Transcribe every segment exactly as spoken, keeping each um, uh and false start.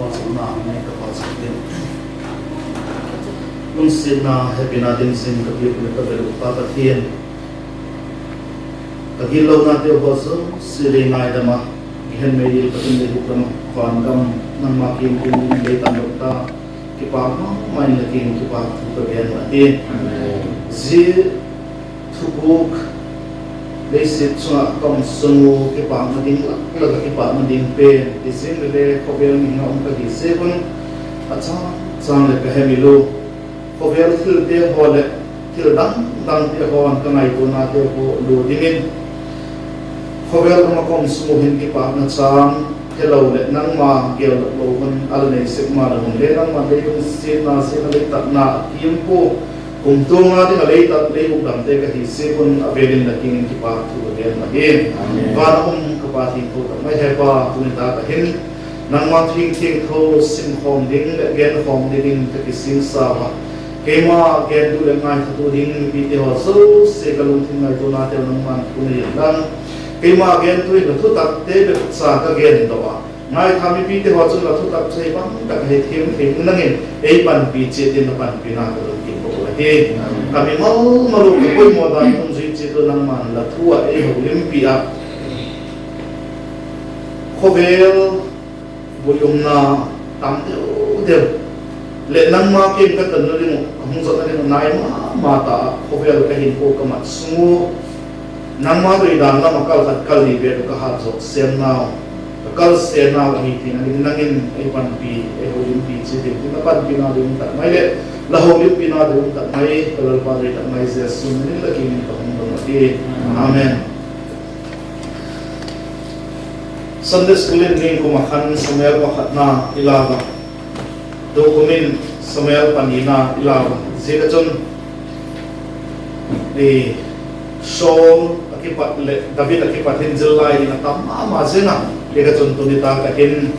Chuna nei ka pa chun din, lungsiatna hepina ding zing ka piak leh ka bel uh Pa Pathian, ka gitlonate haw zosia lei ngaidam a, Gehen mei dil ka tin lei buk lam ah van gam nangma kiang tin ding lei tan dok ta, kipâk ma ma in la kiang kipâk thu ka gen uh ahi. Zia thupuk leisit chung ah ka um sung u kipâkna ding lak lak ah kipâkna ding pen ti zing le le khawvel mihing ah um ka hi ziak un, a châng châng leh ka hemil u, khawvel thilte haw leh thil dang dangte haw'n ka ngaituanate haw lua dingin, khawvel gam ah ka um sung u hin kipâkna chang helo leh nangma geldok lo hun a la nei sek ma la hun le nangma lei lungsiatna ziak a lei tatna a kiam pua, kumtuang a ding a lei tat lei hukdamte ka hi ziak un a vêl in la kiang in kipâk thu ka gen ahi. Van a um ka Pa thiangtho tak mai, he Pa, tuni tak ah hin nangma thu thiangtho simkhawm ding leh genkhawm dingin ka kisingsau a, keima gentu leh ngaithatu ding mipite haw zosia ka lungthim ngaituanateu nangma'n thu nei inla, keima gentu in la thutakte bep cha ka gendok a, ngaitha mipite haw chun la thutak chu ei bang tak a hethiam thei dingin nang in ei panpi chiat in la panpina ka lungthim ka ahi. Ka mimal mal u ka poimaw dan dungzui chiat u nangma'n la thu ah ei holimpi ah, khawvel bui umna tam deu deu leh nangma kiang ka tanna ding uh, ka hung zotna ding uh nai ma ma ta ah khawvel ka hinkhua ka mat sung u, nangma doi dan lam ah kal khat kal ni bep ka hat zawk sêmnau, ka kal sêmnau ahi theina ding nang in ei panpi, ei holimpi chiat in, la panpina ding um tak mai leh la holimpi na ding um tak mai ka Lalpa doi tak mai Jesu min in la kiang in ka hung don ahi. Amen. Sunday school in ningkum ah khan Samuel pakhatna i lau a, tukum in Samuel panina i lau a, ziak a chun Saul a kipat leh David a kipat hin zillai ding a tam ma ma zing a, ziak a chun tuni tak ah hin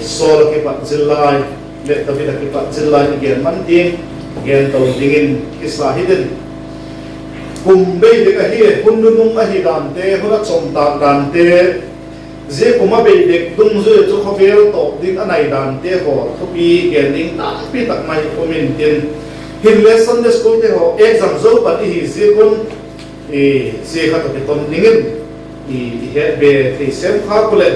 Saul a kipat zillai leh David a kipat zillai i gen man ding, gen to dingin kisa hitin. Kum bei dek ahi, hun nunung ahi dante, hun a chawmtâk dante, zia kum a bei dek dungzui chu khawvel tawp ding a nai dante haw thupi gen ding tampi tak mai um intin, hinle Sunday schoolte haw exam zo pat i hi ziak un, zia kha tawh kiton dingin i hetbe thei sêm khâk u leh,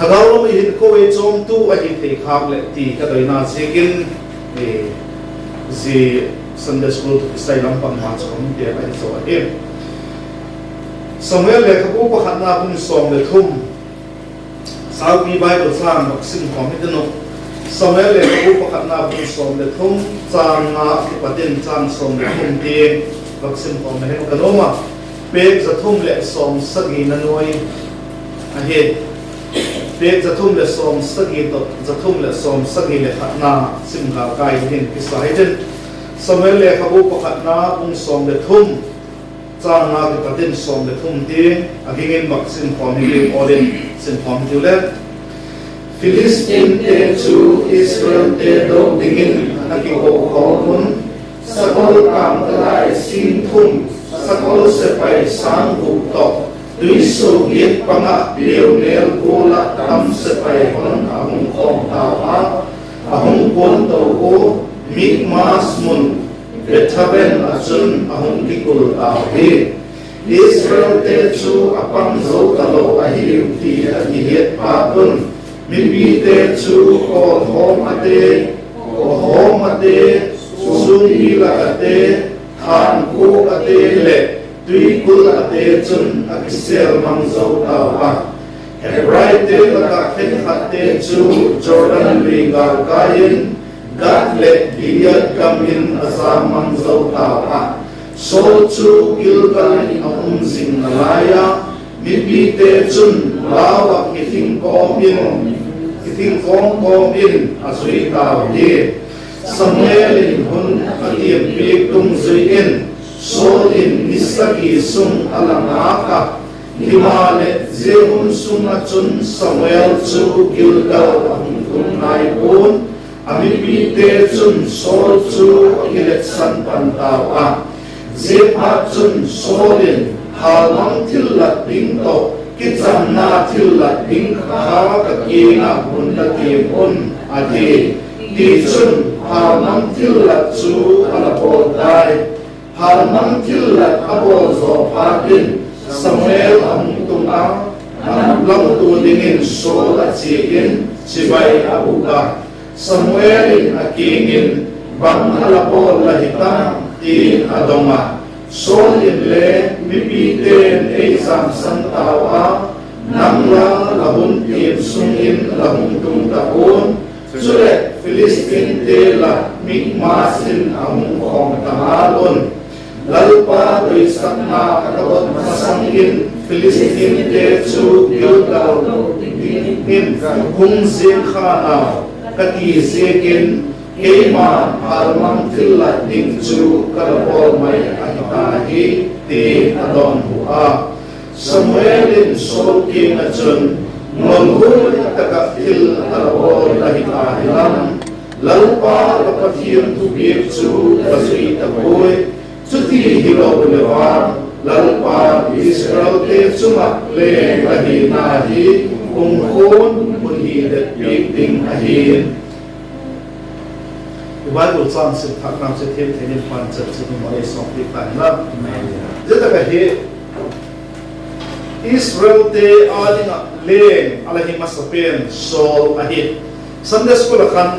thagau lam i hinkhua ei chawmtu ahi thei khâk leh ti ka doina ziakin, zia Sunday school tawh kisai lam pang ma chu um tia ahi zaw ahi. Samuel lekhabu pakhatna bung sawm leh thum, saupi Bible châng vak sim khawm hitin uh. Samuel lekhabu pakhatna bung sawm leh thum, châng nga kipat in châng sawm leh thum tiang vak sim khawm ahi ka nuam a. Pêk za thum leh sawmsagina nuai ahi. Pêk za thum leh sawmsagi tawh za thum leh sawmsagi leh khatna sim gâl kai dingin kisa hitin. Samuel lekhabu pakhatna bung sawm leh thum, châng nga kipat in sawm leh thum tiang a ging in vak sim khawm hitiu, awl in sim khawm hitiu le. Philistinte chu Israelte do dingin a kiko khawm un, sakol kângtalai sîng thum, sakol sepai sâng guk tawh, tuisuagiat pang ah piaunel gual ah tam sepai hon a hung khawm tau a, a hung puan to ua, Mikmas mun Bethaven ah chun a hung kikul tau hi. Israelte chu a pang zo talo ahiu ti a kihiat phat un, mipite chu kawlhawm ate, kawhawm ate, sûmpi lak ate, thankhuk ate leh tuikul ate chun a kisêl mang zo tau a. Hebraite lak ah khenkhatte chu Jordan lui gâl kai in Gath leh Gilead gam in a jam mang zo tau a. Saul chu Gilgal in a um zing nalai a, mipite chun lau ah kithing kawm in, kithing kawm kawm in a zui tau hi. Samuel in hun a tiampiak dungzui in, Saul in ni sagi sung a la ngâk a, himaleh zia hun sung ah chun Samuel chu Gilgal a hung tung nai pua'n, a mipite chun Saul chu a kiletsan pan tau a. Ziaphatchun Saul in hâlmang thillat ding tawh kichamna thillat ding kha ka kiang ah hun la tiam un, a ti. Tichun, hâlmang thillat chu a la bawl tai. Hâlmang thillat a bawl zaw phat in Samuel a hung tung a, a nunglamtu dingin Saul a chia in chibai a bûk a. Samuel in a kiang in, Bang a la bawl la hi tam? ti'n a dong a. Saul inle, Mipite'n ei zâmsan tau a, nang la la hun tiam sung in la hung tung ta un; chuleh, Philistinte la Mikmas in a hung khawm ta ngal un. Lalpa doisakna ka dot masang in Philistinte chu Gilgal lo dingin hung ziang kha nau ka ti ziakin, keima'n hâlmang thillat ding chu ka la bawl mai ahi ta hi, ti'n a dawnhu a. Samuel in Saul kiang ah chun, Ngolhuai tak ah thil a la bawl la hi ta hi lam, Lalpa la Pathian thupiak chu la zui ta puai. Chuti hilo leh vang, Lalpa'n Israelte chung ah leng la hina hi kumkhua'n hun hi det piak ding ahi. I Bible châng sim thâknau chu thiam thei in pan chat chu nung a lei sawmpiak ta inla. Zia tak ahi, Israelte â ding ah leng a la hi masa pen Saul ahi. Sunday school ah khan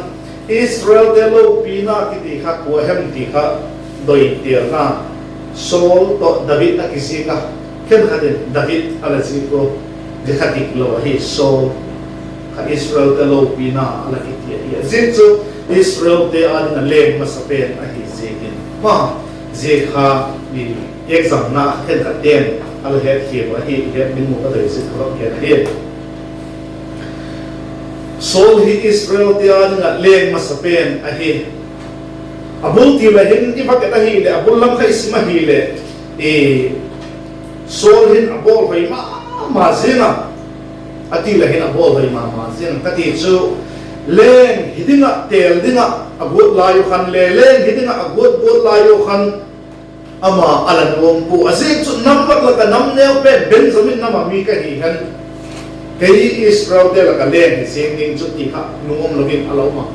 Israelte lopina kiti kha kua hem ti kha doitêlna, Saul tawh David a kizik a, khenkhat in David a la zik ua, zia kha diklo ahi. Saul kha Israelte lopina a la kiti ahi. Zia chu Israelte â ding ah leng masa pen ahi ziakin, ma, zia kha examna khenkhatte'n a la hetkhial uh ahi, het ding uh ka doi zing ka vak gen ahi. Saul hi Israelte â ding ah leng masa pen ahi. A bul ti la hin i vak et ahileh, a bul lam kha i sim ahileh, Saul hin a bawl hoi ma ma ziang a, a ti la hin a bawl hoi ma ma ziang a ka ti chu, leng hi ding ah têl ding ah a guat lai uh khan le, leng hi ding ah a guat guat lai uh khan ama a la nuam pua. A ziak chu nam lak lak ah nam neu pen Benjamin nam ah mi ka hi hen, kei Israelte lak ah leng hi ziang ding chu ti kha nuam lo in a la um a.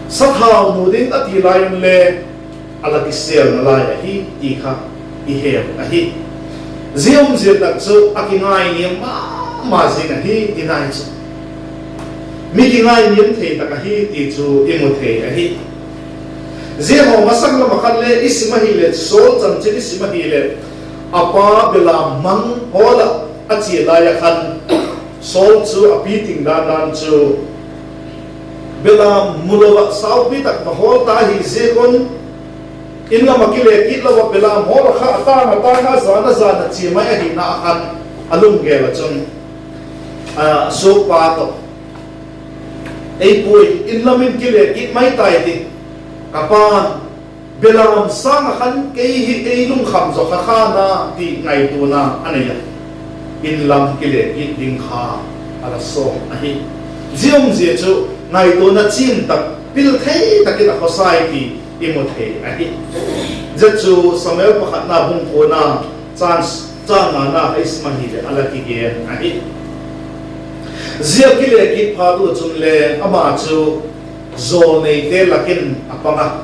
Sathau nu ding a ti lai un le a la kisêlna lai ahi ti kha i heu ahi. Zia umzia tak chu a kingainiam ma ma zing ahi ti nai chu, mi kingainiam thei tak ahi ti chu i mu thei ahi. Zia haw masang lam ah khan le i sim ahileh, Saul chanchin i sim ahileh, a pa belam mang hawl ah a chia lai ah khan, Saul chu a piting dan dan chu belam mulo ah saupi tak ma hawl ta hi ziak un, in lam ah kile kit lo ah belam hawl ah kha a tâng a tâng a, zan a zan a chia mai ahina khan, a lunggel ah chun, a suakpa tawh, Ei puai, in lam in kile kit mai tai ti, ka pa'n, belam sâng ah khan kei hi ei lungkham zaw kha kha na, ti ngaituana a nei a. In lam kile kit ding kha a la sawm ahi. Zia umzia chu ngaituana chian tak, pil thei tak in a khawsa hi ti i mu thei ahi. Zia chu Samuel pakhatna bung kuana, châng, châng ngana kha i sim ahileh a la kigen ahi. Zia kile kit phat u chun le ama chu jawlneite lak in a pang a.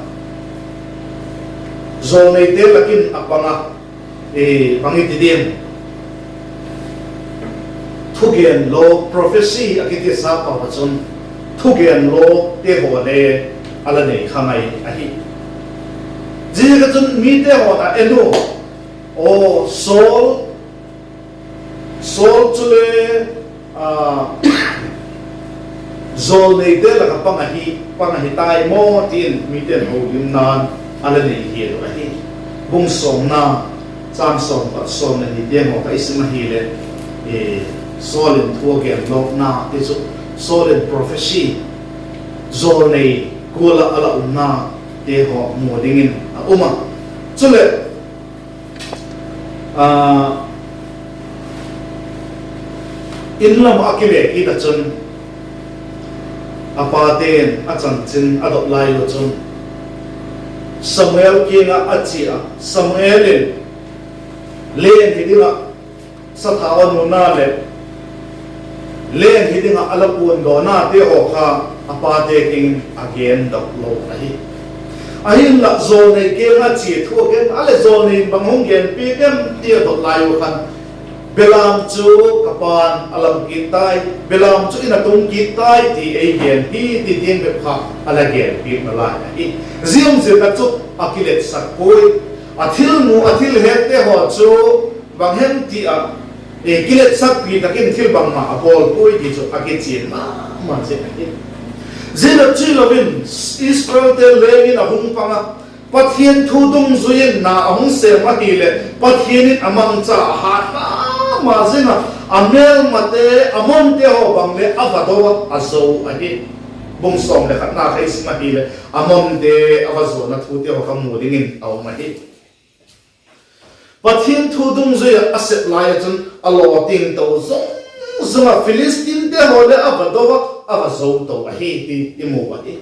Jawlneite lak in a pang a. E, bang i ti diam? Thugen law, prophecy a kiti sa pau ah chun, thugen lawte haw le a la nei kha ngai ahi. Ziaziak ah chun mite haw'n a en u, aw, Saul, Saul chule, a, jawlneite lak ah pang ahi, pang ahi tai maw, ti'n mite'n holimna'n a la nei hial uh ahi. Bung sawmna, châng sawm pat sawm leh ni tiang haw kha i sim ahileh, e, Saul in thu a gen lawkna ti chu, Saul in prophecy, jawlnei gual ah a la umnate haw mu dingin a um a. Chuleh, a, in lam ah a kile kit ah chun, a pate'n a chanchin a dot lai u chun, Samuel kiang ah a chia a, Samuel in leng hi ding ah sathau a nuna leh leng hi ding ah a la puandawna te haw kha a pate kiang in a gendok lo ahi. Ahinla jawlnei kiang ah chia thu a gen a leh, jawlnei in bang hung genpiak em ti a dot lai u khan, belam chu ka pa'n a lam kit tai, belam chu in a tung kit tai ti ei gen hi ti tiang bep kha a la genpiak nalai ahi. Zia um ziak ah chu a kiletsak puai. A thil mu, a thil hette haw chu bang hem ti ah, kiletsakpi tak in thil bangma a bawl puai ti chu a kichian ma ma zing ahi. Zia bep chu hilo in, Israelte leng in a hung pang a, Pathian thu dungzui in na a hung sêm ahileh, Pathian in a mangcha a hât ma ma zing a, a mêlmate, Amonte haw bang le a va do a, a zo ahi. Bung sawm leh khatna kha i sim ahileh, Amonte a va zona thute haw kha mu dingin a um ahi. Pathian thu dungzui ah a sep lai ah chun a lawting to zung zung ah Philistinte haw le a va do a, a va zo to ahi ti i mu ahi.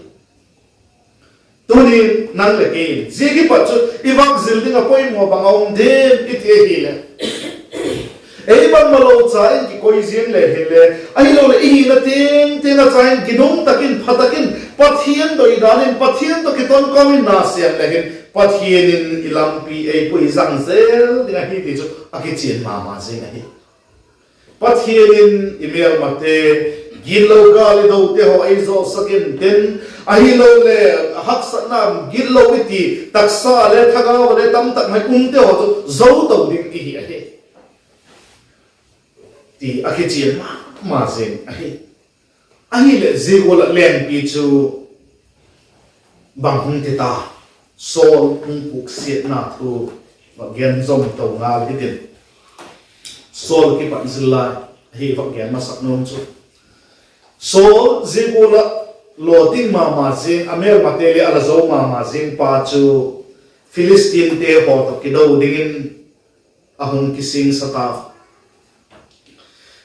Tuni'n nang leh kei in zia kipat chu i vak zil ding ah poimaw bang a um diam i ti ahileh, ei bangmalo cha in kikoi ziang le hinle, ahiloleh i hina tiang tiang ah cha in ginum tak in, pha tak in, Pathian doi dan in, Pathian tawh kiton kawm in na sêm le hin, Pathian in i lampi ei pui zang zel ding ahi ti chu a kichian ma ma zing ahi. Pathian in i mêlmate, gitlo gâl i dote haw ei zosak intin, ahiloleh haksatna, gitlo i ti taksa le thagau le tamtak mai umte haw chu zo to ding i hi ahi, ti a kichian ma ma zing ahi. Ahileh zia gual ah lengpi chu bang hung ti ta, Saul hung puksiatna thu va gen zom to ngal hitin. Saul kipat zil lai ahi, va gen masak nuam chu, Saul zia gual ah lawting ma ma zing, a mêlmate le a la zo ma ma zing pa chu Philistinte haw tawh kido dingin a hung kisingsa ta.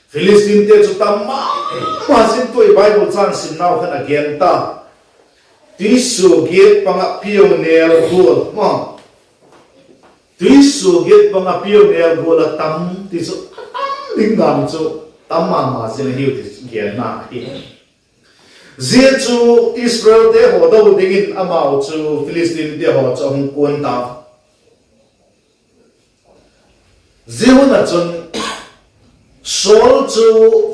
Philistinte chu tam ma ma zing, tu'i Bible châng simnau khan a gen ta. Tuisuagiat pang ah piaunêl gual ma, tuisuagiat pang ah piaunêl gual ah tam ti chu, a tam ding dan chu tam ma ma zing ahiu ti genna ahi. Zia chu Israelte haw do dingin amau chu Philistinte haw chu a hung kuan ta. Zia hun ah chun Saul chu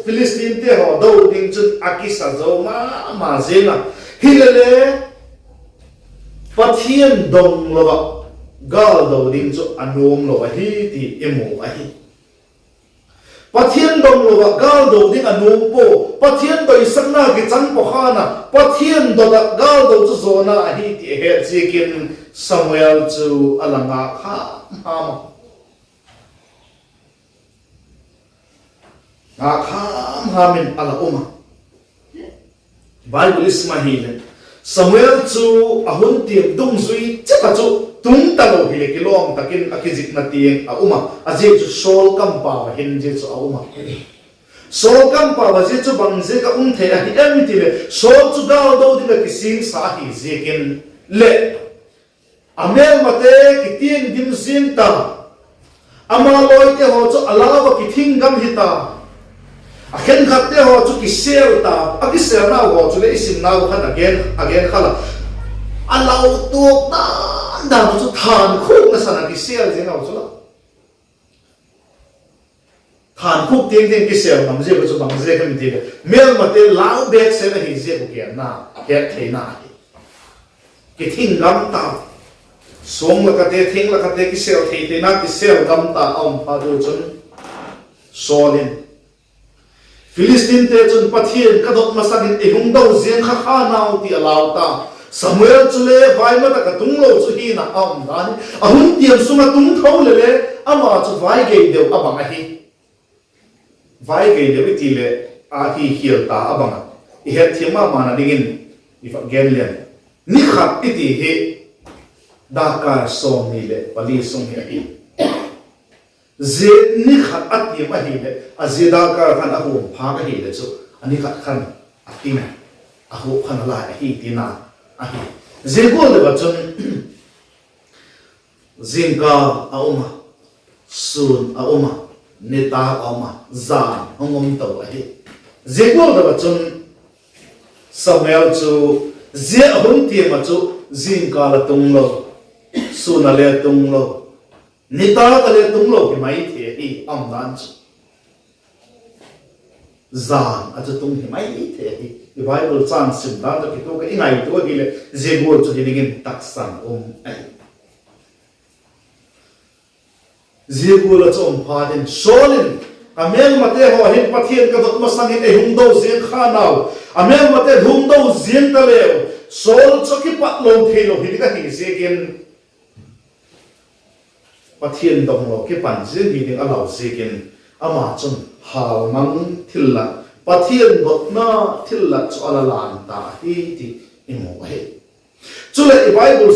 Philistinte haw do ding chun a kisa zo ma ma zing a, hilele Pathian dong lo ah gâl do ding chu a nuam lo ahi ti i mu ahi. Pathian dong lo ah gâl do ding a nuam pua, Pathian doisakna kichang pawkhan a, Pathian dot ah gâl do chu zawna ahi ti a het ziakin Samuel chu a la ngâk ham ham a. Ngâk ham ham in a la um a. Bible i sim ahileh, Samuel chu a hun tiam dungzui chet ah chu tung talo hileh kilawm tak in a kizikna tiang a um a, a ziak chu Saul kampau ah hin zia chu a um a. Saul kampau ah zia chu bang ziak ah um thei ahi em i ti leh, Saul chu gâl do ding ah kisingsa ahi ziakin leh, a mêlmate kitiang dim zing ta, ama lawite haw chu a lau ah kithinggam hi ta, a khenkhatte haw chu kisêl ta, a kisêlnau haw chuleh i simnau khan a gen, a gen khal a, a lau tuak dan dan chu thankhuk nasan a kisêl zing au chu la. Thankhuk tiang tiang kisêl ngam ziak chu bang ziak em ti leh, mêlmate lau bêk sek ahi ziak uh genna, hettheina ahi. Kithinggam ta, suang lak ate, thing lak ate kisêl thei theina, kisêl ngam ta a um phat u chun, Saul in, Philistinte chun Pathian ka dot masak in ei hung do ziang kha kha nau ti a lau ta. Samuel chule vai ma tak ah tung lo chu hina a um dan hi, a hun tiam sung ah tung tho lele, ama chu vai gei deu a bang ahi. Vai gei deu i ti leh, a hi khial ta a bang a, i hetthiam ma mana dingin i va gen leng. Ni khat i ti hi dakkal sawmni leh pali sung hi ahi. Zia ni khat a tiam ahileh, a zia dakkal khan a huam phâk ahileh chu, a ni khat khan a ting, a huap khan a lai ahi tina ahi. Zia gual deu ah chun, zingkal a um a, sûn a um a, nitâk a um a, jan hung um to ahi. Zia gual deu ah chun Samuel chu zia hun tiang ah chu zingkâl a tung lo, sûn a le tung lo, nitâk a le tung lo hi mai thei ahi, a umdan chu. Jan a chu tung hi mai thei ahi. I Bible châng sim dan tawh kituak ah i ngaitua ahileh zia gual chu hi dingin taksang um ahi. Zia gual ah chu um phat in Saul in, Ka mêlmate haw hin Pathian ka dot masang in ei hung do ziang kha nau, a mêlmate hung do ziang ta leu, Saul chu kipat lo theilo hi ding ahi ziakin, Pathian dong lo kipan ziang hi ding a lau ziakin, ama chun hâlmang thillat, Pathian dotna thillat chu a la lan ta ahi ti i mu ahi. Chuleh i Bible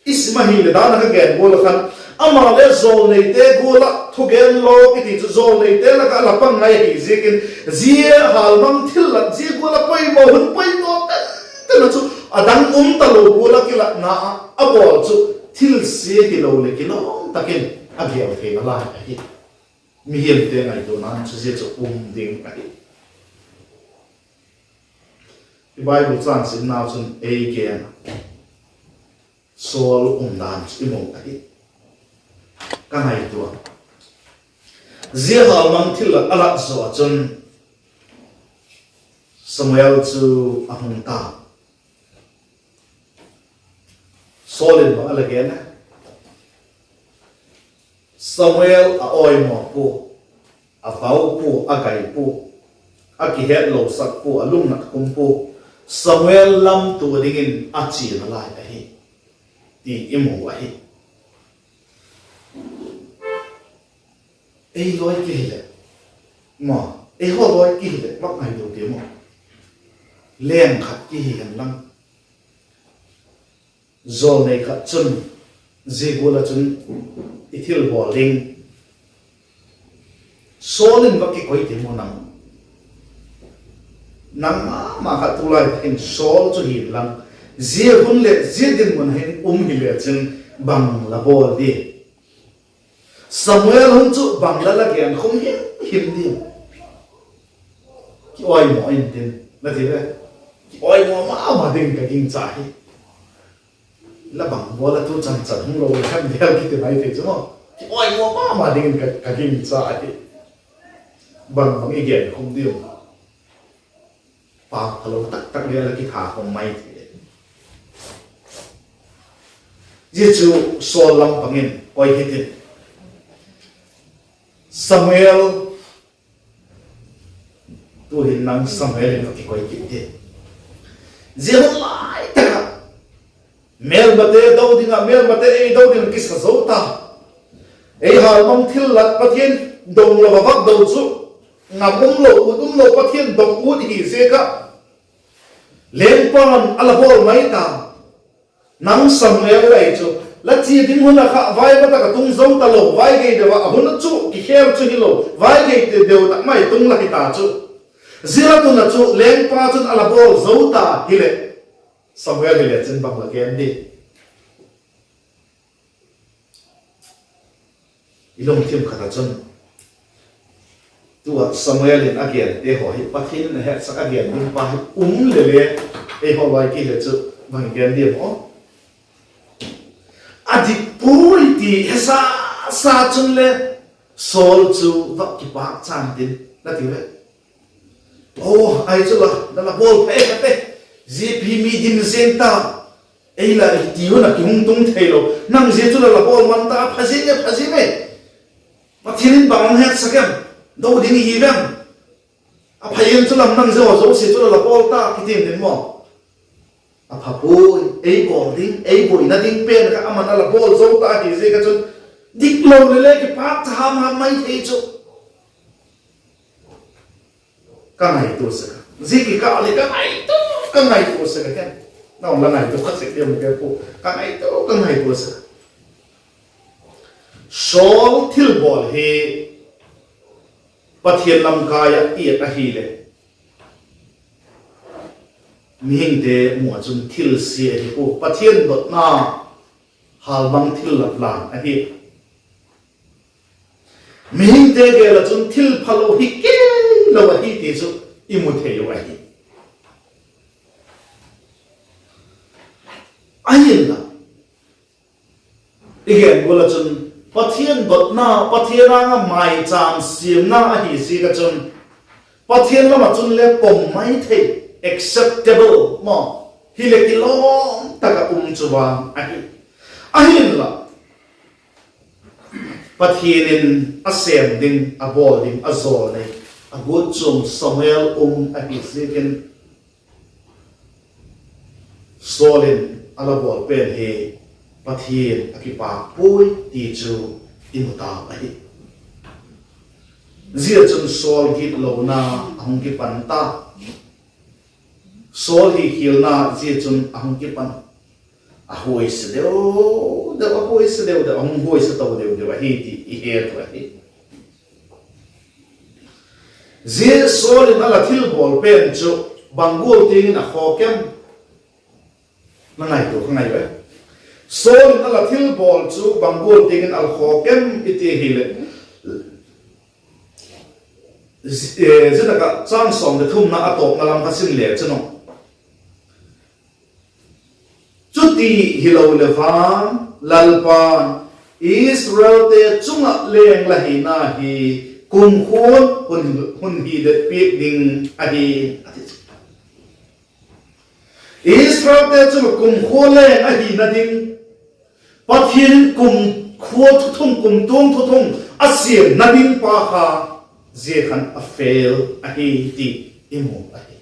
i sim ahileh dan a ka gen gual ah khan, ama le jawlneite gual ah thugen law kiti chu jawlneite lak ah a la pang ngai ahi ziakin, zia hâlmang thillat zia gual ah poimaw hun poimaw pen pen ah chu a dang um talo gual ah kilatna ah a bawl chu thilsia hilo leh kilawm tak in a gel thei nalai ahi. Mihingte ngaituana'n chu zia chu um ding ahi. I Bible châng simnau chun ei gen a, Saul umdan chu i mu ahi. Ka ngaitua, zia hâlmang thillat a lat zaw ah chun Samuel chu a hung ta. Saul in bang a la gen a? Samuel a awimaw pua, a vau pua, a gai pua, a kihetlosak pua, a lungnat khum pua, Samuel lamtua dingin a chia nalai ahi, ti i mu ahi. Ei lawi ki hileh, ma, eihaw lawi ki hileh vak ngaitua ti maw? Leng khat ki hi hen lang, jawlnei khat chun zia gual ah chun i thilbawl ding, Saul in vak kikoi ti maw nang? Nangma ma kha tulai tak in Saul chu hin lang, zia hun leh zia dinmun hin um hile chin bang la bawl di? Samuel hun chu bang la la gen khum him him di? Kiawimaw intin, la ti ve. Kiawimaw ma ma dingin ka gingcha hi. La bang bawl a tu chan chan hung lo le khan vel kiti mai thei chu maw. Kiawimaw ma ma dingin ka, ka gingcha hi. Bang bang i gen khum diu? Pau phalo tak tak le la kitha khum mai thei. Zia chu Saul lam bang in koi hitin, Samuel, tu'hin nang Samuel in ka kikoi kit di. Zia hun lai tak ah mêlmate do ding ah, mêlmate ei do ding ah kisa zo ta, ei hâlmang thillat Pathian dong lo a vak do chu, ngam um lo, ut um lo, Pathian dong ut hi ziak ah lengpa'n a la bawl mai ta. Nang Samuel lai chu, la chia ding hun ah kha vai ma tak ah tung zo talo, vai gei deu ah, a hun chu kikhel chu hilo, vai gei deu tak mai tung la hita chu. Zia la tun ah chu lengpa chun a la bawl zo ta hileh, Samuel hile chin bang la gen di? I lungthim khat ah chun, tu ah Samuel in a gente haw hi Pathian in a hetsak a gen ding pa hi um le le, eihaw lai ki hile chu bang gen di maw? A dik puai ti hesa sa chun le, Saul chu vak kipâk chan tin, la ti ve. Aw, ai chu la, la la bawl pha e ka te, zia pi mi dim zing ta, ei la ti hun ah ki hung tung theilo, nang zia chu la la bawl man ta, pha zing e, pha zing e. Pathian in bang hetsak em, do ding hi vem? A pha in chu lam nang zia haw zosia chu la la bawl ta, kiti ding maw? A pha puai, ei bawl ding, ei buaina ding pen kha aman a la bawl zo ta hi ziak ah chun, dik lo le le kipâk cha ham ham mai thei chu. Ka ngaitua sek a, zia kikâl hi ka ngaitua, ka ngaitua sek a hen. Nang la ngaitua ka sek diam ke pu, ka ngaitua, ka ngaitua sek a. Saul thilbawl hi Pathian lamkai ah i et ahileh, mihingte mu ah chun thilsia ahi pua, Pathian dotna hâlmang thillat lan ahi. Mihingte gel ah chun thil phalo hi kei lo ahi ti chu i mu thei uh ahi. Ahinla, i gen gual ah chun Pathian dotna, Pathian âng ah mâichâm siamna ahi ziak ah chun, Pathian lam ah chun le pom mai thei, acceptable maw, hileh kilawm tak ah um chu vang ahi. Ahinla, Pathian in a sêm ding, a bawl ding a zawl nei, a guat chuam Samuel um ahi ziakin, Saul in a la bawl pen hi Pathian a kipâk puai ti chu i mu tau ahi. Zia chun Saul gitlona a hung kipan ta. Saul hikhialna zia chun a hung kipan. A huaise deu deu, a huaise deu deu, a hung huaise to deu deu ahi ti i het uh ahi. Zia Saul in a la thilbawl pen chu bang gual tiang in a khawk em? Na ngaitua kha ngai ve. Saul in a la thilbawl chu bang gual tiang in a la khawk em i ti ahileh, zia tak ah châng sawm leh thumna a tawpna lam kha sim le chun, chuti hilo leh vang, Lalpa'n Israelte chung ah leng la hina hi kumkhua'n hun, hun hi det piak ding ahi, a ti chu. Israelte chung ah kumkhua leng ahina ding, Pathian in kumkhua thuthung, kumtuang thuthung a siamna ding pa kha zia khan a fail ahi ti i mu ahi.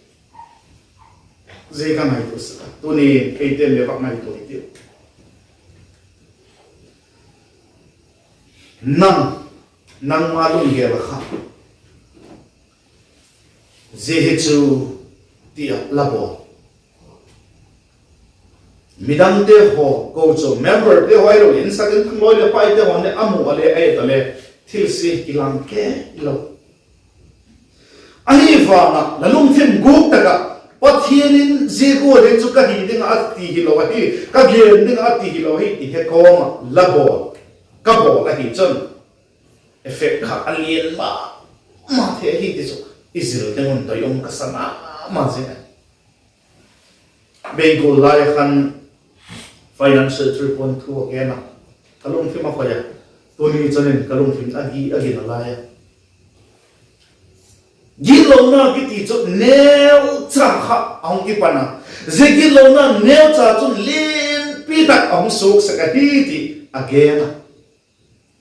Zia ka ngaitua sek a, tuni eite'n le vak ngaitua hi tiu. Nang, nangma lunggel ah kha zia hi chu ti ah la bawl. Midangte haw, kochuam memberte haw hilo in, insak in thanglawi leh paite haw'n le a mu a le a et a le, thilsia kilang kei lo. Ahi vang ah la lungthim gûk tak ah, Pathian in zia gual hi chu ka hi ding ah a ti hilo ahi, ka gen ding ah a ti hilo ahi ti he kawm ah la bawl, ka bawl ahi chun, effect kha a lian ma ma thei ahi ti chu i zil ding un doi um ka sa ma ma zing ahi. Bei gual lai khan financial trip un thu a gen a, ka lungthim a khoi a, tuni chan in ka lungthim a gi a gin a lai a. Gitlona kiti chu neucha kha a hung kipan a, zia gitlona neucha chun lianpi tak a hung suak sek ahi ti a gen a.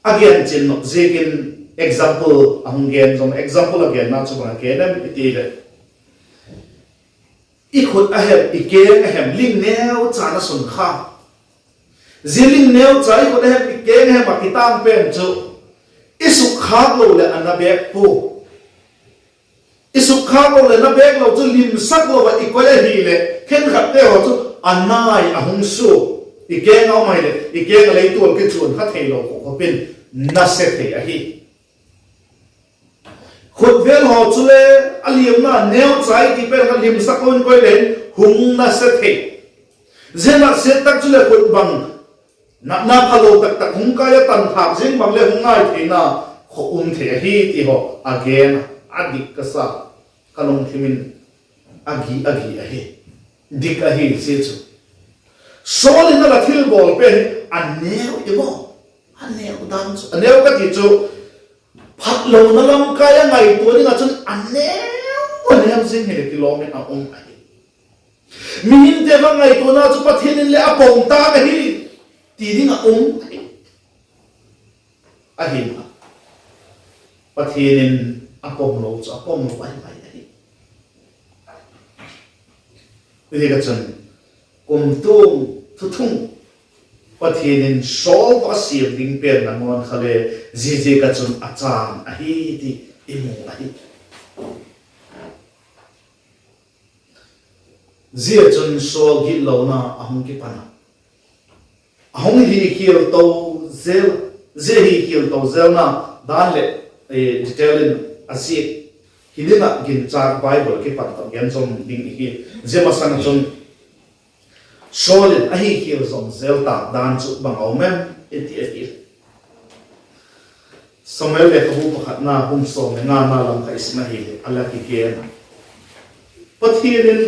A gen chian nop ziakin example a hung gen zong, example a genna chu bang a gen em i ti leh, i khut a hem, i keng a hem, ling neucha na sun kha. Zia ling neucha i khut a hem, i keng a hem a kitâng pen chu i sukkhâk lo leh a na bêk pua. I sukkhâk lo leh na bêk lo chu limsak lo ah i koi ahileh, khenkhatte haw chu a nai a hung suk, i keng a um ahileh i keng a leitual kichuan kha theilo khop khop in nase thei ahi. Khut vêl haw chule a liamna neucha i ti pen kha limsak lo in koi le hung nase thei. Zia nasiat tak chuleh khut bang natna phalo tak tak hung kai a, tanthâk ziang bang le hung ngai theina kha um thei ahi ti haw a gen a, a dik ka sa, ka lungthim in a gi a gi ahi. Dik ahi zia chu. Saul in a la thilbawl pen hi a neu i maw? A neu dan chu, a neu ka ti chu, phatlona lamkai a ngaitua ding ah chun a neu, a neu zing hileh kilawm in a um ahi. Mihingte va ngaituana chu Pathian in le a pom tâk ahi ti ding ah um ahi. Ahin, Pathian in a pom lo chu a pom lo ahi mai ahi. Ziak ah chun, kumtuang thuthung Pathian in Saul tawh a siam ding pen nangawn kha le, ziaziak ah chun a chân ahi ti i mu ahi. Zia chun Saul gitlona a hung kipan a, a hung hikhial to zel, zia hikhial to zelna dan leh detail in a ziak hi ding ah ginchâk Bible kipat tawh gen zom ding i hi. Zia masang ah chun Saul in a hikhial zom zel tâk dan chu bang a um em i ti ahileh, Samuel lekhabu pakhatna bung sawm leh ngana lam kha i sim ahileh a la kigen a, Pathian in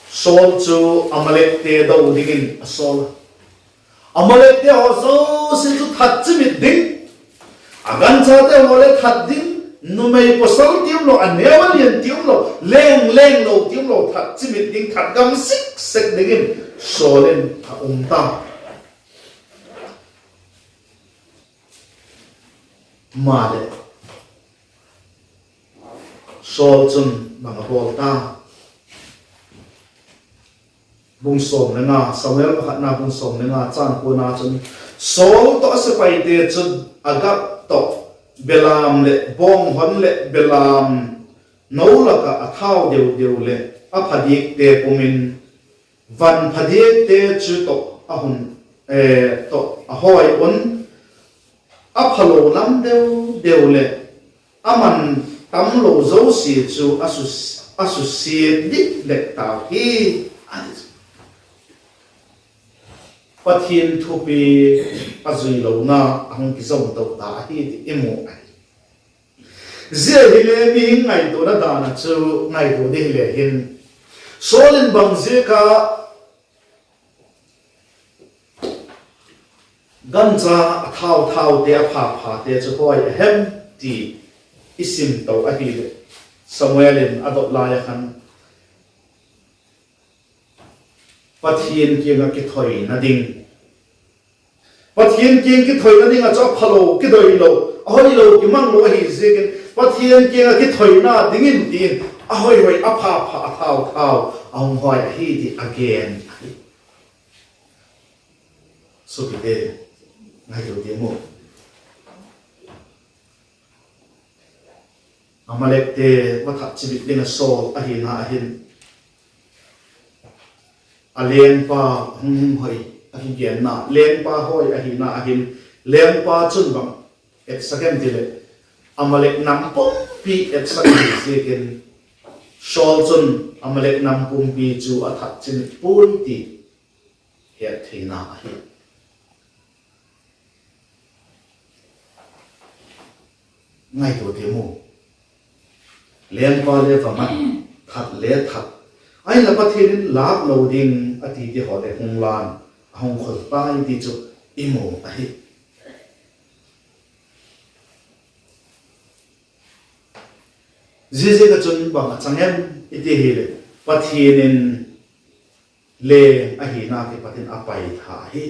Saul chu Amalekte do dingin a sawl a. Amalekte haw zosia chu that chimit ding, a ganchate haw le that ding, numei pawsal ti umlo, a neu a lian ti umlo, leng lenglo ti umlo, that chimit ding, that gam sik sek dingin Saul in a um ta. Maleh, Saul chun bang a bawl ta? Bung sawm le nga, Samuel pakhatna bung sawm le nga châng kuana chun, Saul tawh a sepaite chun Agag tawh belam leh bawnghon leh belam no lak ah a thau deu deu leh a phadiakte pum in, van phadiakte chu tawh a hun, tawh a hawi un, a phalo lam deu deu leh a man tamlo zosia chu a susia dik dek tau hi, a ti. Pathian thupi a zuilona a hung kizom to ta ahi ti i mu ahi. Zia hile mihing ngaituana dan ah chu ngaitua di hile hin, Saul in bang ziak a gancha a thau thaute, a pha phate chu hawi a hem ti i sim to ahileh, Samuel in a dot lai ah khan Pathian kiang ah kithoina ding, Pathian kiang kithoina ding ah chu a phalo, kidoilo, a hoilo, kimanglo ahi ziakin Pathian kiang ah kithoina dingin ti in a hoi hoi, a pha pha, a thau thau a hung hawi ahi ti a gen ahi. Suapite, ngaitua diam u. Amalekte mathat chibit ding a sawl ahina ahin, a lengpa hung hoi, a kigenna lengpa hawi ahina ahin, lengpa chun bang etsak em tileh, Amalek nam pumpi etsak ahi ziakin, Saul chun Amalek nam pumpi chu a that chibit puai ti het theina ahi. Ngaitua diam u. Lengpa le va man, that le that, ahinla Pathian in lâk lo ding a ti ti haw le hung lan, a hung khol tai ti chu i mu ahi. Ziaziak ah chun bang a chang em i ti hileh, Pathian in leng ahina kipat in a paitha ahi.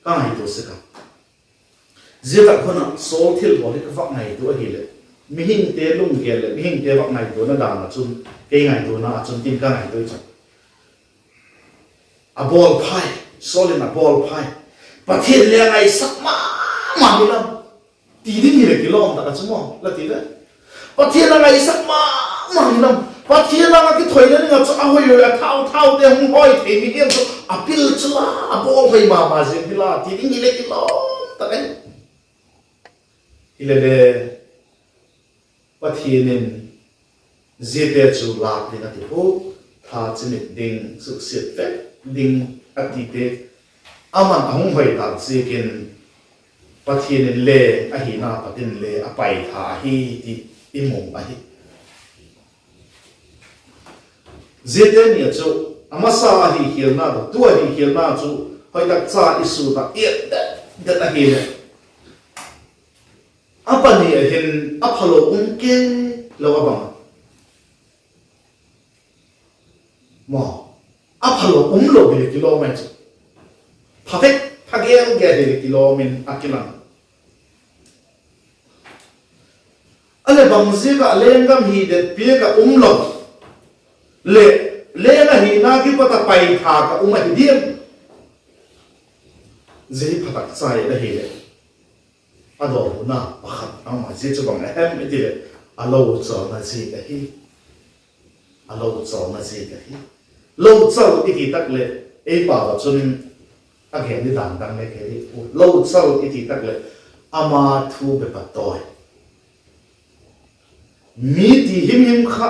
Ka ngaitua sek a, zia tak hun ah Saul thilbawl hi ka vak ngaitua ahileh, mihingte lunggel leh mihingte vak ngaituana dan ah chun, kei ngaituana ah chun tin ka ngaitua chu, a bawl phai, Saul in a bawl phai, Pathian le a ngaisak ma ma hilam, ti ding hileh kilawm tak a chu maw, la ti le. Pathian a ngaisak ma ma hilam, Pathian âng ah kithoina ding ah chu a hoi hoi, a thau thaute hung hawi thei mi hiam chu a pil chu la, a bawl hoi ma ma zing hila ti ding hileh kilawm tak ahi. Hilele, Pathian in ziate chu lâk ding a ti pua, that chimit ding, suksiat vek ding a tite, aman a hung hoi tak ziakin, Pathian in le ahina pat in le a paitha ahi ti i mu ahi. Ziate ni ah chu, a masa a hikhialna tawh tu a hikhialna chu hoi tak cha i sut ah i et det det ahileh, a pani ah hin a phalo um kei lo a bang a, maw, a phalo um lo hileh kilawm ahi chu, pha vek, pha gel gel hileh kilawm in a kilang. A leh bang ziak ah lenggam hi det piak ah um lo leh, leng ahina kipat a paitha ka um ahi diam? Zia hi pha tak cha i et ahileh, a dawrna pakhat a um a, zia chu bang a hem i ti leh, a lochawlna ziak ahi. A lochawlna ziak ahi. Lochal i ti tak leh, ei pau ah chun a gen di dan dang le kei hi, lochal i ti tak leh, ama thu bep a tawi, mi ti him him kha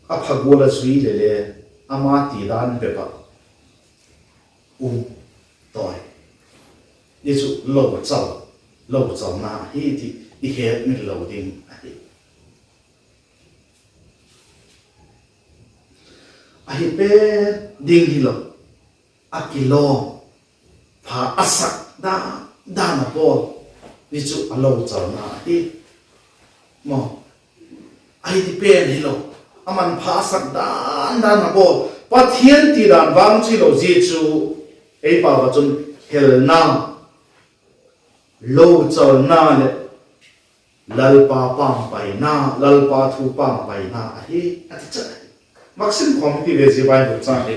a pha gual a zui leh le, ama ti dan bep ah um tawi. Zia chu lochal, lochawlna ahi ti i hetmil lo ding ahi. Ahi pen ding hilo, a kilawm, pha a sak dan dan a bawl, zia chu a lochalna ahi. Maw, ahi ti pen hilo, a manpha a sak dan dan a bawl, Pathian ti dan vang chu hilo, zia chu ei pau ah chun helna, lochalna leh Lalpa pâmpaina, Lalpa thu pâmpaina ahi, a ti chat ahi. Vak sim khawm pi ve zia Bible chang hi.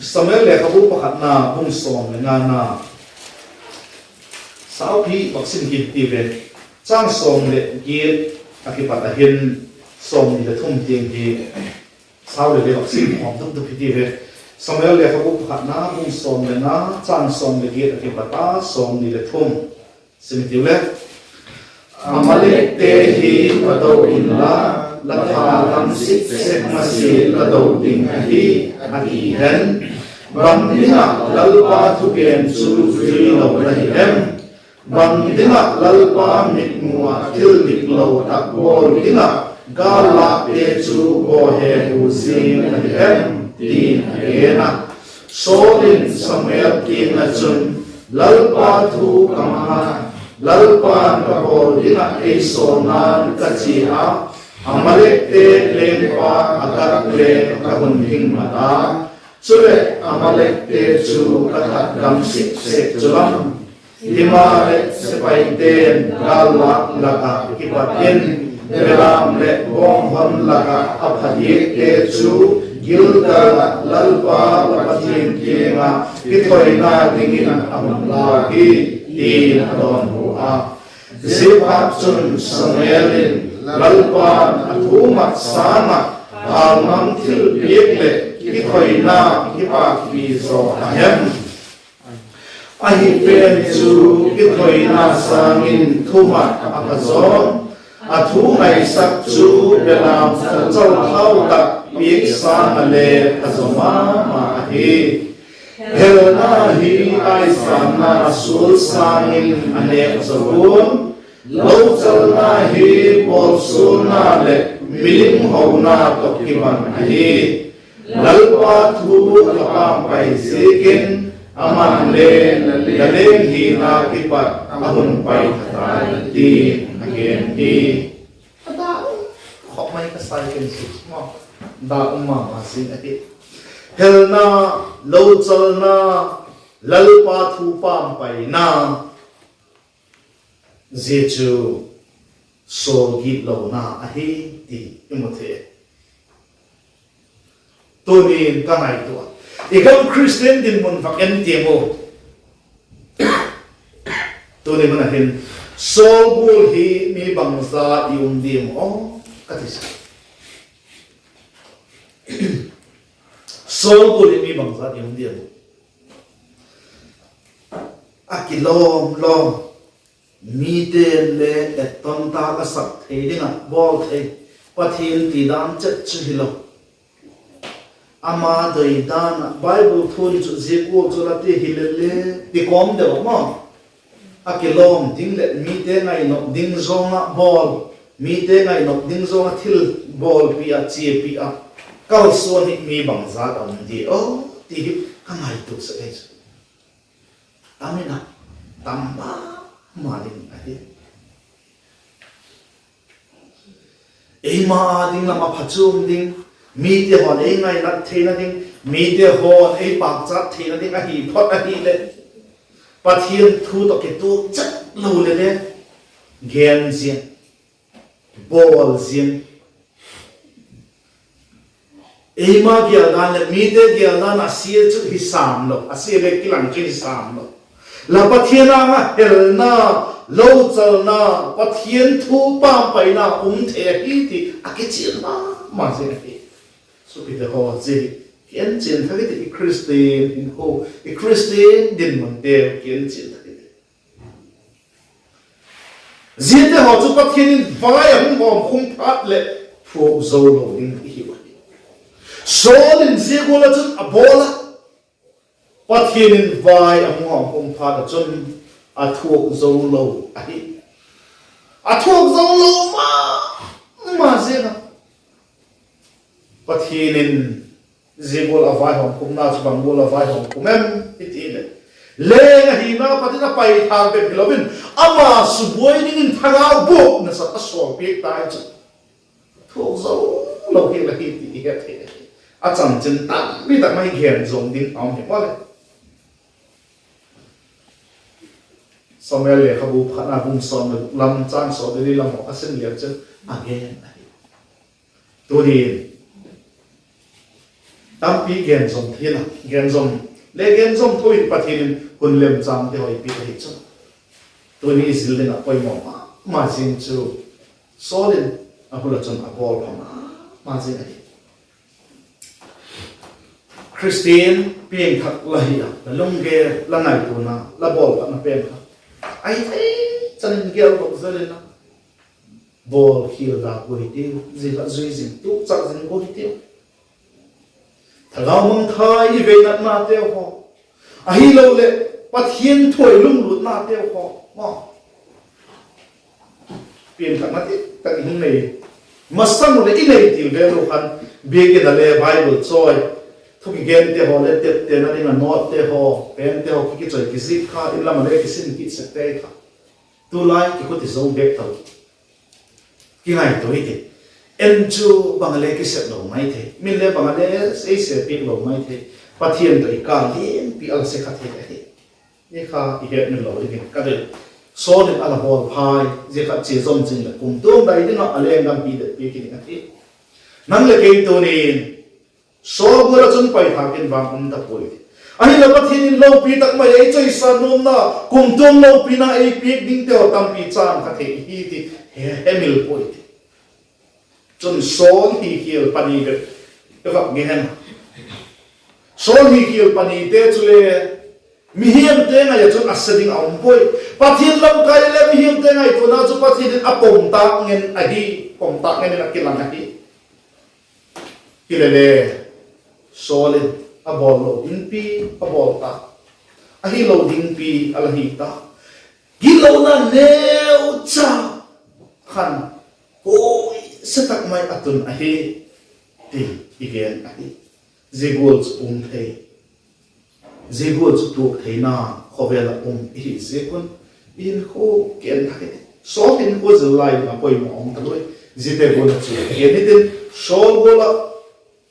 Samuel lekhabu pakhatna bung sawm leh ngana, saupi vak sim kit ti ve. Chang sawm leh giat a kipat a hin sawmni leh thum tiang hi sau le le vak sim khawm duk duk hi ti ve. Samuel lekhabu pakhatna bung sawm leh nga, chang sawm leh giat a kipat a sawmni leh thum. Sim i tiu le, Amalekte hi va do inla, la tha dam sik sek masia la do ding ahi, a ti hen. Bang ding ah Lalpa thugen chu zui lo la hi em? Bang ding ah Lalpa mitmu ah thil diklo tak bawl ding ah gâllâkte chu bawl he hu zing la hi em? ti'n a gen a. Saul in Samuel kiang ah chun, Lalpa thu ka mang a, Lalpa'n ka bawl ding ah ei sawlna'n ka chia a, Amalekte lengpa Agag le ka hun hing mat a, chuleh Amalekte chu ka that dam sik sek chu lam, himaleh sepaite'n gâllâk lak ah kipat in belam leh bawnghon lak ah a pha diakte chu Gilgal ah Lalpa la Pathian kiang ah kithoina dingin a hun lau hi, ti'n a dawnhu a. Ziaphatchun, Samuel in, Lalpa'n a thu mat sâng ah hâlmang thilpiak leh kithoina kipâkpi zaw a hem? Ahi pen chu kithoina sâng in thu mat a pha zaw, a thu ngaisak chu belam chau thau tak piak sâng a le pha zaw ma ma ahi. Helna hi aisângna sual sâng in a nêk zaw pua'n, lochalna hi bawlsualna leh milim hona tawh kibang ahi. Lalpa thu a pampai ziakin, ama'n le la leng hina kipat a hun pai tha tai, ti'n a gen hi. A da um khawp mai ka sai ken si maw. Da um ma ma zing ahi. Helna, lochalna, Lalpa thu pampaina, zia chu sawlgitlona ahi ti i mu thei. Tuni'n ka ngaitua, i gam Khristian dinmun vak en tiam u. Tuni mun ah hin, sawlgual hi mi bangza i um diam aw, ka ti sek. Sawlgual hi mi bangza i um diam aw? A kilawm lawm, mite'n le etton tak a sak thei ding ah bawl thei, Pathian ti dan chet chu hilo. Ama doi dan ah Bible thu ni chu zia gual chu la ti hile le, ti kawm deu maw. A kilawm ding leh mite ngainop ding zawng ah bawl, mite ngainop ding zawng ah thil bawlpi ah, chiapi ah, kalsuan hi mi bangzat a um di aw, ti hi ka ngaitua sek ahi chu. Tam in a, tam ma ma ding ahi. Eima â ding lam a phachuam ding, mite haw'n ei ngainat theina ding, mite haw'n ei pâkchat theina ding ahi phot ahileh, Pathian thu tawh kituak chet lo le le, gen ziang, bawl ziang, eima gêl dan leh mite gêl dan a sia chu hi sâm lo, a sia le kilang chu hi sâm lo. La Pathian âng ah helna, lochalna, Pathian thu pampaina um thei ahi ti a kichian ma ma zing ahi. Suapite haw, zia hi kienchian thak i ti, i Khristian hinkhua, i Khristian dinmunte kienchian thak i ti. Ziate haw chu Pathian in vai a hung hawmkhum phat leh phuak zo lo ding i hiu ahi. Saul in zia gual ah chun a bawl a, Pathian in vai a hung hawmkhum phat ah chun A thuak zo lo ahi. A thuak zo lo ma ma ziang a. Pathian in zia gual a vaihawmkhumna chu bang gual a vaihawmkhum em i ti leh, leng ahina pat in a paithâk bep hilo in, ama subuai dingin thagau buak nasat a sawlpiak tai chu. Thuak zo lo hi la hi ti i het thei ahi. A chanchin tampi tak mai gen zawm ding a um hi maw le. Samuel lekhabu khatna bung sawm le lam châng sawm le li lam haw a sim leu chun a gen ahi. Tunin tampi gen zawm thei a, gen zawm le gen zawm tho in Pathian in hun lemchângte haw ei piak ahi chu. Tuni i zil ding ah poimaw ma ma zing chu Saul in a hun ah chun a bawl pha ma ma zing ahi. Khristian piangthak la hi a, la lunggel, la ngaituana, la bawlphatna pen kha ahi thei chan in gel dok zel in a, bawlkhial da gua hitiu, zia kha zui zing, tukchak zing gua hitiu. Thagau mangthai i veinatnateu haw, ahiloleh Pathian thuai lunglutnateu haw maw, piangthakna ti tak i hung nei. Masang u leh i nei til vel u khan, biakin a le Bible chawi, thu kigente haw le teptena ding a note-te haw, pente haw ki kichawi kizik kha, in lam a le kisin kit sekte kha, tulai kikhut i zo bek tau. Kingaitua hi ti. En chu bang a le kisep lo mai thei, min le bang a le ei se piak lo mai thei, Pathian tawh i kâl lianpi a la se kha thei ahi. Zia kha i hetmil lo dingin ka doi. Saul in a la bawl phai, zia kha chia zawm zing leh kumtuang dai ding ah a leng lampi det piak ding ahi. Nang leh kei tunin Saul gual ah chun paithâk in vang um ta puai. Ahinla Pathian in lopi tak mai ei chawisan nuamna, kumtuang lopina ei piak dingte haw tampi chan kha thei hi ti he, hemil puai ti. Chun Saul hi khial pani bep i vak gen a, Saul hi khial panite chule mihingte ngai ah chun a se ding a um puai. Pathian lamkai le mihingte ngaituana chu Pathian in a pomtâk ngen ahi, pomtâk ngen in a kilang ahi. Hilele, Saul in a bawl lo dingpi a bawl ta, ahilo dingpi a la hi ta. Gitlona neucha khan huaise tak mai a tun ahi, ti i gen ahi. Zia gual chu um thei, zia gual chu tuak theina khawvel ah um i hi ziak un, i hinkhua ken thak i ti. Saul hinkhua zil lai ding a poimaw um ta lui. Ziate gual ah chu gen i tin, Saul gual ah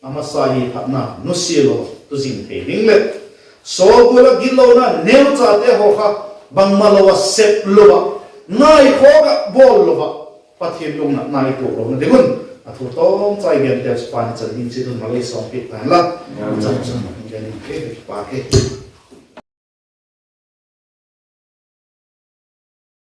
a masa hi phatna nusia lo tu zing thei ding leh, Saul gual ah gitlona neuchate haw kha bangmalo ah sep lo ah, ngaikhawk ah bawl lo ah, Pathian lungnatna i tuak lona ding un, a thu tawmchai gente chu pani chan ding chiat un malei sawmpiak ta hen la. Chan chun gen in ke, pa ke.